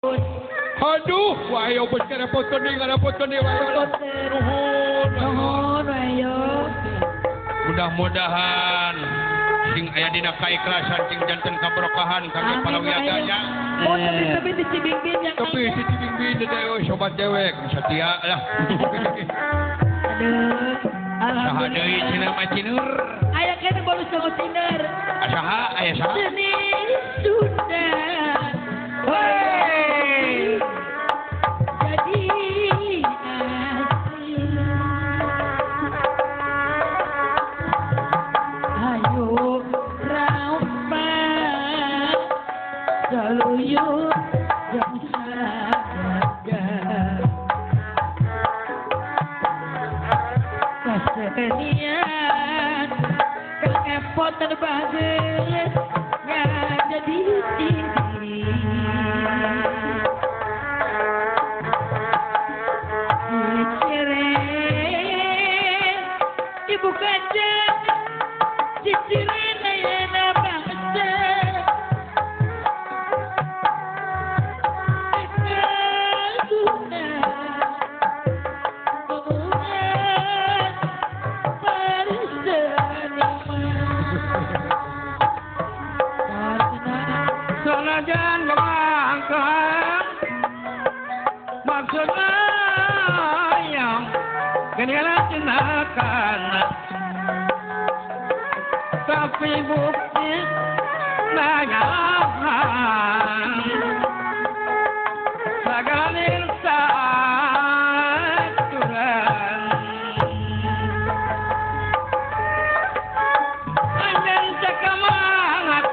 Aduh, wayo bos kerepotan nih, kerepotan nih, wayo. Nuhun, nuhun, wayo. Mudah-mudahan sing aya dina kaikhlasan sing janten kaberkahan kangge para wiyaga nya. Oh, tapi di Cibingbin yang tapi si Cibingbin teh sobat dewek setia lah. Aduh, saha deui cenah mah Cineur. Aya keneh bolus sama Cineur. Saha aya saha? Seni Sunda. Wey. Jadi asli. Ayo rampak saluyur yang saga kesenian kerepotan bagus jadi tinggi. Ciciren ibu kaca ciciren ayana bangsa guna bunga berseniman. Sanajan kemangkang maksudnya yang kenyalah jenakan tapi bukti nanyahan sagalin aturan anjen cekamangat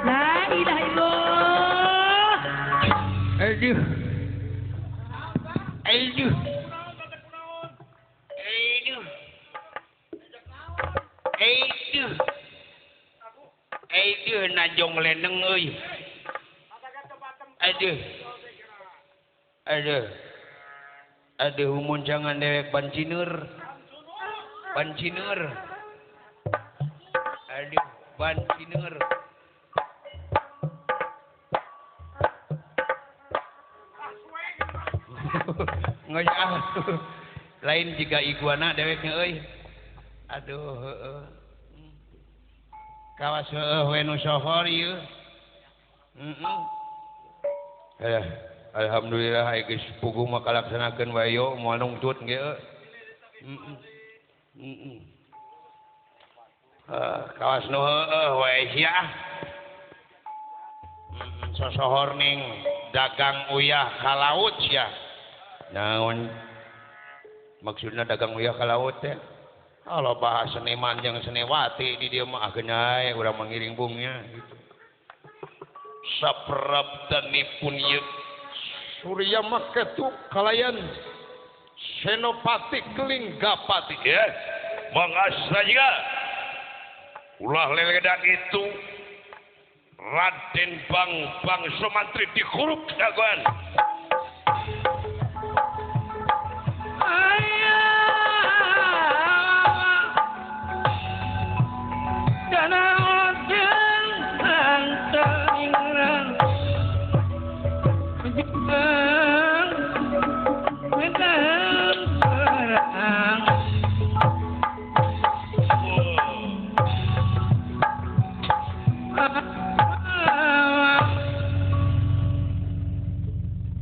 La ilaha illallah. Aduh. Aduh. Aduh. Aduh. Aduh najong leneng euy. Aduh. Aduh. Aduh muncangan dewek ban Cineur. Ban Cineur. Aduh, ban Cineur. Nggak ah. Lain jika iguana deweknya euy. Aduh heueuh. Kawas heueuh we nu sohor ieu. Heeh. Alhamdulillah ai geus puguh mah kalaksanakeun wae yo moal nungtut ge heueuh. Kawas nu heueuh wae sia. Sosohor ning dagang uyah ka laut sia. Naon maksudna dagang uyah ka laut teh? Kalau bahas seniman jeung seniwati di dieu mah ageunai urang mangiring bungnya gitu. Saprabdanipun ieu Surya Maketu kalayan Senopati Kelinggapati ya. Mangasa juga ulah leledak itu Raden Bang Bang Sumantri dikurup jagoan.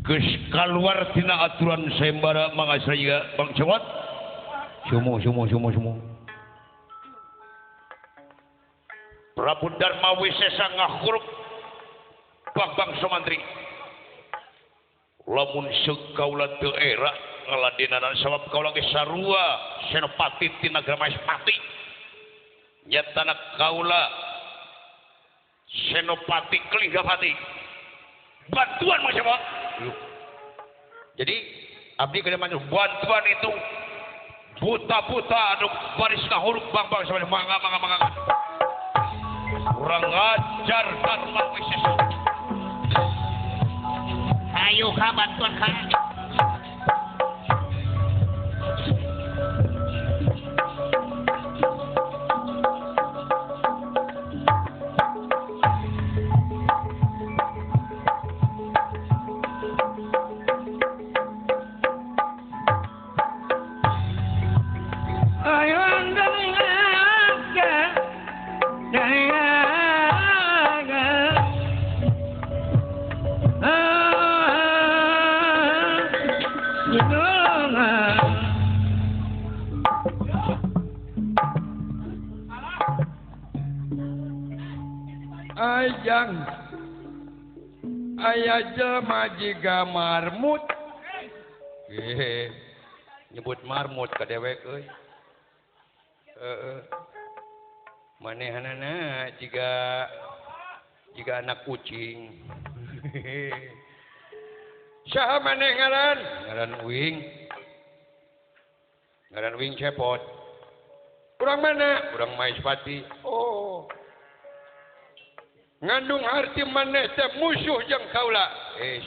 Geus kaluar tina aturan sayembara mangasa juga Bang Cewot. Sumu sumu sumu sumu. Prabu Darma Wisesa ngahurup Bang Bang Sumantri. Lamun seuk kaula teu era ngaladenanan sabab kaula geus sarua Senopati tina Gramaspati. Nyatana kaula Senopati Kelinggapati. Bantuan Mang Cewot. Jadi abdi kena manyu bantuan itu buta-buta anu baris ngahurup Bang Bang Sumantri mangga mangga mangga. Hajar ka Wisesa. Ayo ka bantuan ka. Ajang aya jelema jiga marmut. Nyebut marmut ka dewek euy. Heeh. Manehanana jiga anak kucing. Saha maneh ngaran? Ngaran uing. Ngaran uing Cepot. Urang mana? Urang Maespati. Oh. Ngandung arti maneh teh musuh jeung kaula.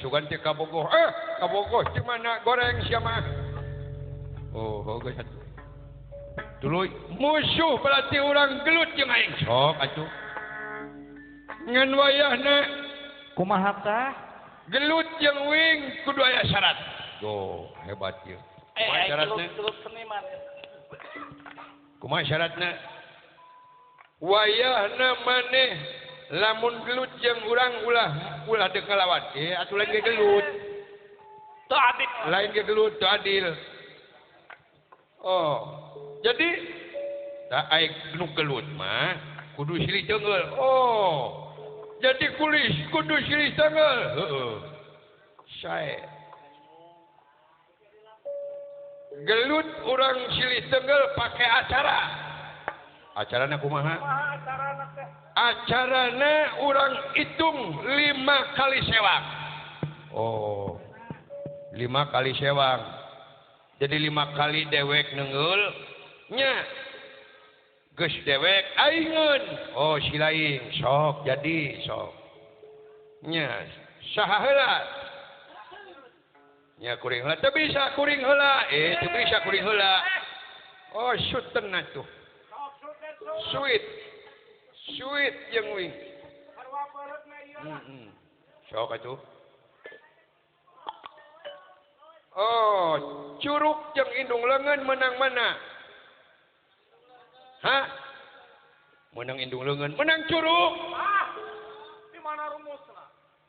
Sugan teh kabogoh. Kabogoh di mana goreng sia mah. Oh, geus atuh. Tuluy musuh berarti urang gelut jeung aing. Sok atuh. Ngan wayahna kumaha tah? Gelut jeung uing kudu aya syarat. Go, hebat ieu. Kumaha syaratna? Gelut seniman. Kumaha syaratna? Wayahna maneh lamun gelut jeung urang ulah deuk ngalawan. Atuh lain ge gelut. Teu adil. Lain ge gelut, teu adil. Oh, jadi tah aing nu gelut mah kudu silih teunggeul. Oh. Jadi kulis kudu silih teunggeul. Heeh. Sae. Gelut urang silih teunggeul pake acara. Acarana kumaha? Acarana urang hitung 5 kali sewang. Oh, 5 kali sewang. Jadi 5 kali dewek nenggul nya. Geus dewek aingeun. Oh, si lain sok jadi sok. Nya, saha heula? Nya kuring heula teu bisa kuring heula. Teu bisa kuring heula. Oh, suten atuh. Sweet. Sweet jeung uing. Sok atuh. Oh, curug jeung indung leungeun menang mana? Hah? Menang indung leungeun, menang curug. Ah, di mana rumusna?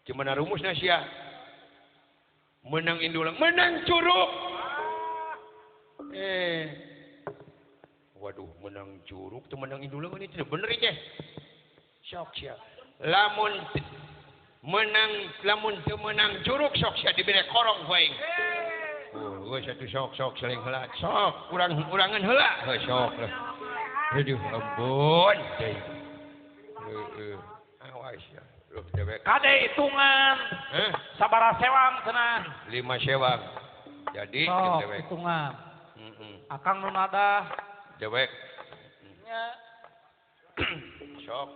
Di mana rumusna sia? Menang indung leungeun, menang curug. Waduh, menang curug tuh menang indung leungeun itu bener teh. Sok sia. Lamun menang lamun teu menang curug sok sia dibere korong ku aing. Oh, geus atuh sok sok saling heula. Sok urang-urangan heula. Heuh sok lah. Aduh, ampun. Heeh. Awas ya. Loh, dewek. Kade hitungan. Heh? Sabaraha sewang cenah? 5 sewang. Jadi sok, dewek. Hitungan. Heeh. Akang nu nadah. Dewek. Nya. Sok.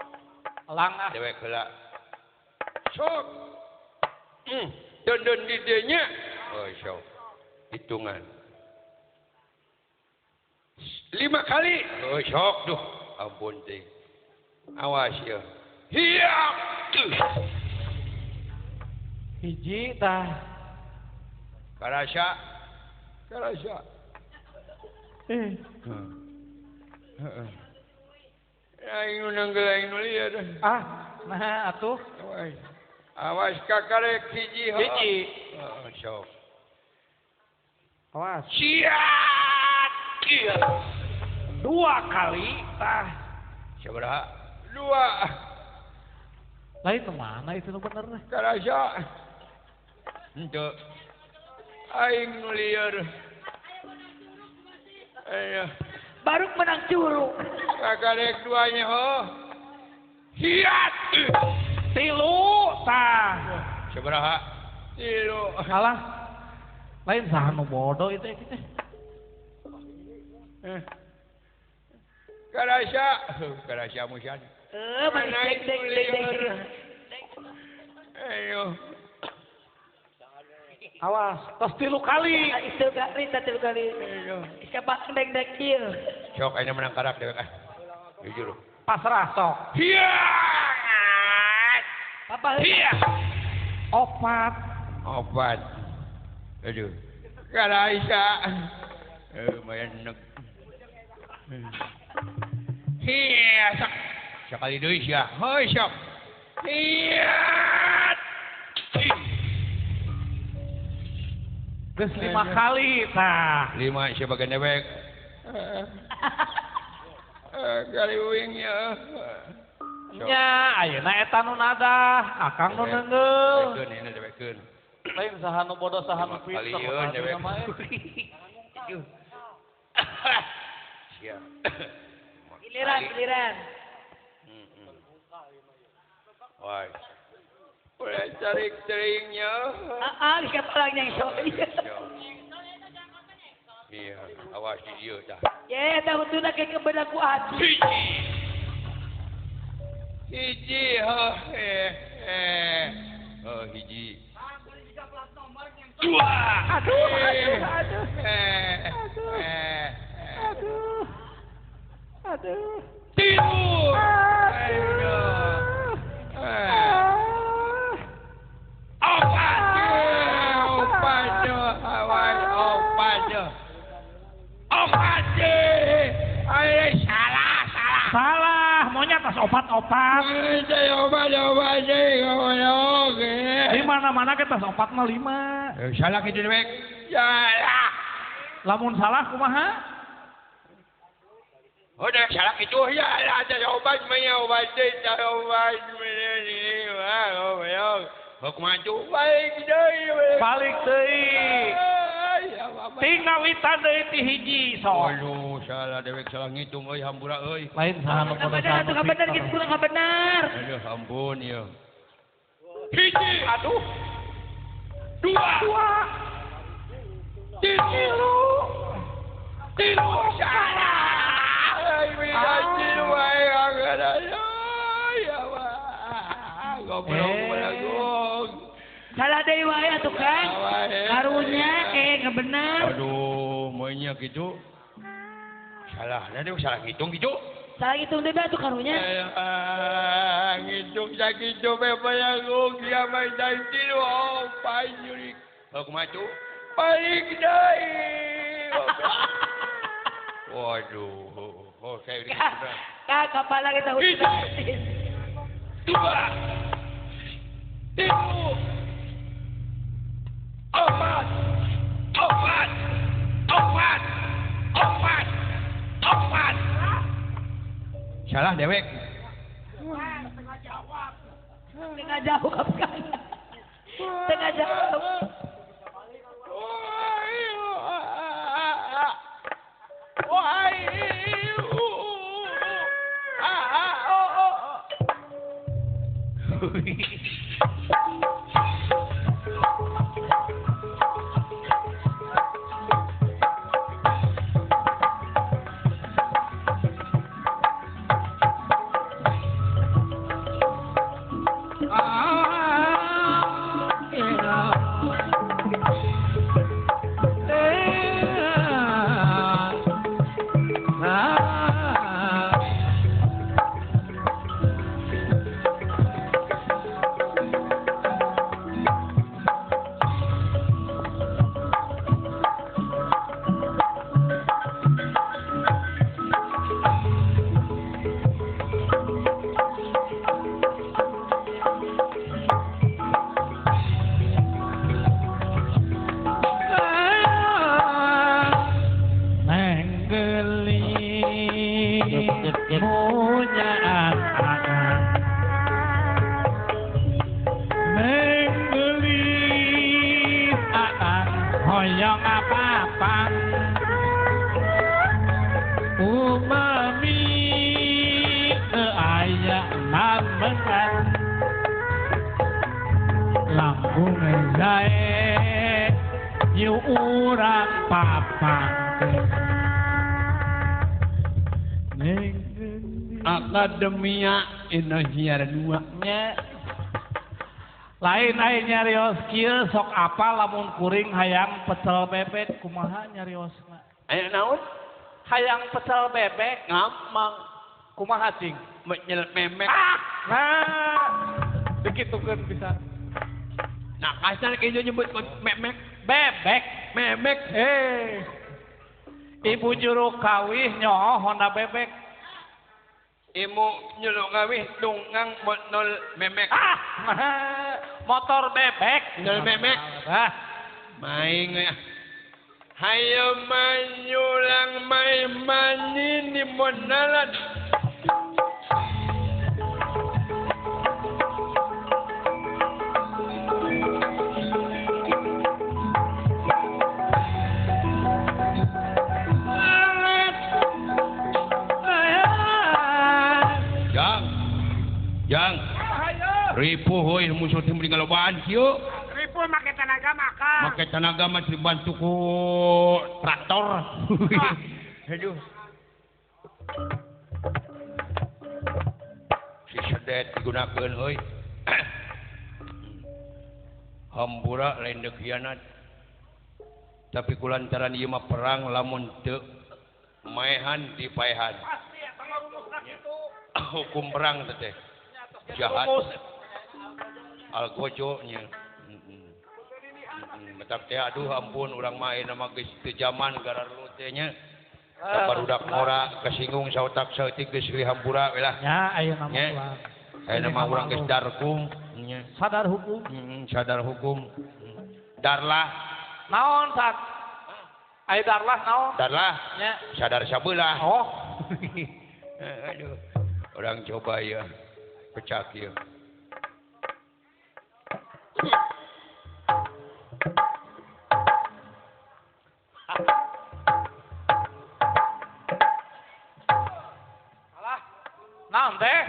Elang ah. Dewek heula. Sok. Dondon di dieu nya. Oh, sok. Hitungan. 5 kali. Oh, sok duh. Ampun teh. Awas ya. Hiap. Hiji tah. Karasa. Karasa. Heeh. Aing nu nanggel aing nu lieur. Ah, nah atuh. Awas. Awas kakarek hiji. Hiji. Heeh, sok. Awas. Siat. 2 kali tah. Sabaraha? 2. Lain mana itu nu bener teh? Karasa. Henteu. Aing nu lieur. Ayo. Baru menang curug. Kakarek duanya ho. Hiat. 3 tah. Sabaraha? 3. Alah. Lain saha nu bodoh itu teh. Karasa, karasa musan. Manis deng deng deng. Ayo. Awas, tos 3 kali. Itu kali, 3 kali. Siapa deng deng ieu. Sok ayeuna menang karak dewek ah. Jujur. Pasrah sok. Iya. Papa. Iya. 4. 4. Aduh. Karaisa. Lumayan enak. Iya, sok. Sekali deui sia. Heuy sok. Iya. Geus 5 kali tah. 5 sia bagian dewek. Kali uing ya. Nya ayeuna eta nu nadah, akang nu neungeul. Dewekeun ayeuna dewekeun. Lain saha nu bodoh saha nu pinter. Kalieun dewek. Sia. Giliran, giliran. Wah. Ulah cari teringnya. Ah, siapa lagi yang sok? Iya, awas di dieu tah. Ye, tahu tuna ke kebenaku hati. Hiji, oh, oh, hiji. 2. Aduh, aduh, aduh. Aduh. Aduh. Aduh. 3. Aduh. 4. 4. Ayo salah, salah. Salah, maunya atas 4 4. Di mana-mana kita 4 mah 5. Salah kitu dewek. Salah. Lamun salah kumaha? Oh, dewek salah kitu. Ya, ada obat mah obat deui, obat mah. Kumaha tuh? Balik deui. Balik deui. Tinggal witan deui ti hiji sok. Aduh, salah dewek salah ngitung euy hampura euy. Lain saha nu bener atuh bener kitu kurang bener. Aduh, ampun ieu. 1. Aduh. 2. 3. 3. Salah. Ai tilu wae anggar. Ya wah. Goblok. Salah deui wae atuh Kang. Karunya nggak bener. Aduh, mainnya gitu. Salah, nanti salah ngitung gitu. Salah ngitung deui atuh karunya. Ngitung sakitu bebayang ya main tilu panjurik. Oh, kumaha tuh? Balik deui. Waduh, oh saya ini. Kak, kepala kita hutan. 2. 3. 4 4 4 4 4. Salah dewek. Tengah jawab. Tengah jawab kan. Tengah jawab. Akademia Indosiar 2. Nya. Lain aya nyarios kieu sok apa lamun kuring hayang pecel bebek kumaha nyariosna? Aya naon? Hayang pecel bebek gampang. Kumaha cing? Menyel memek. Ah, nah. Dikitukeun bisa. Nah, kasar kieu nyebut memek. Bebek, memek. Eh. Ibu juru kawih nyoho Honda bebek. Ibu juru kawih tunggang motor memek. Ah, motor bebek. Motor memek. Ah, maing ya. Hayo manyulang mai manini monalan. Jang, ripuh euy musuh teh meuli ngalobaan kieu. Ripuh make tenaga maka. Make tenaga mah dibantu ku traktor. Aduh. Si sedet digunakeun euy. Hampura lain deuk hianat. Tapi kulantaran ieu mah perang lamun teu maehan dipaehan. Pasti eta mah rumusna kitu. Hukum perang teh. Jahat algojo nya metak teh aduh ampun urang mah ayeuna mah geus teu jaman gararlu teh nya barudak ngora kasinggung saotak saeutik geus hampura we lah nya ayeuna mah ayeuna mah urang geus darkum nya sadar hukum sadar hukum darlah naon sat aya darlah naon darlah nya sadar sabelah oh aduh urang coba ya pecah kieu. Alah, naon teh?